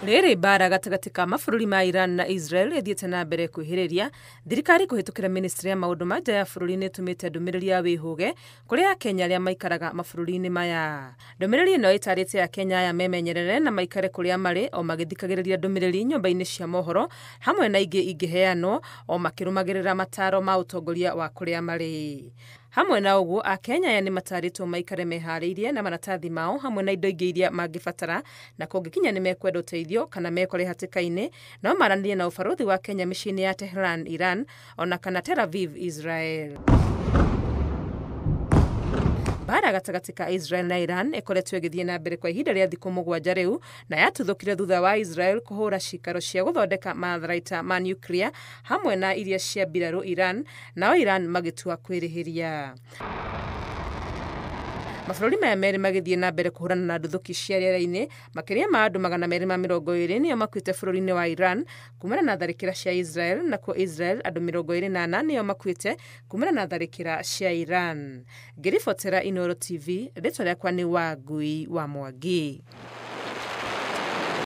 Rĩrĩ mbara gatagatĩ ka mabũrũri ma Iran na Israel ĩthiĩte na mbere kwĩhĩrĩria, thirikari kũhĩtũkĩra ministry ya maũndũ ma nja ya bũrũri nĩ ĩtũmĩte ndũmĩrĩri ya wĩhũge kũrĩ Akenya arĩa maikaraga mabũrũri-inĩ maya. Ndũmĩrĩri ĩno ĩtarĩte Akenya aya memenyerere na maikare kũrĩa marĩ o magĩthikagĩrĩria ndũmĩrĩri nyũmba-inĩ cia mohoro hamwe na ingĩ ingĩheanwo o makĩrũmagĩrĩra mataro ma ũtongoria wa kũrĩa marĩ. Hamwe na ũguo, Akenya aya nĩ matarĩtwo maikare meharĩirie na maratathi mao hamwe na indo ingĩ iria mangĩbatara, na kũngĩkinya nĩ mekwenda ũteithio kana mekore hatĩka-inĩ, no maranĩrie na ũbarũthi wa Kenya mĩciĩ-inĩ ya Tehran, Iran, ona kana Tel Aviv, Israel. Mbara gatagatĩ ka Israel na Iran ĩkoretwo ĩgĩthiĩ na mbere kwa ihinda rĩa thikũ 7 rĩu, na yatuthũkire thutha wa Israel kũhũra cikaro cia gũthondeka matharaita ma nuclear hamwe na iria cia mbirarũ Iran, nao Iran magĩtua kwĩrĩhĩria. Mabũrũri maya merĩ magĩthiĩ na mbere kũhũrana na nduthũki cia rĩera-inĩ, makĩria ma andũ 220 nĩo makuĩte bũrũri-inĩ wa Iran kumana na tharĩkĩra cia Israel, nakuo Israel andũ 24 nĩo makuĩte kumana na tharĩkĩra cia Iran. Ngĩribotera Inooro TV, rĩtwa rĩakwa nĩ Wangui wa Mwangi.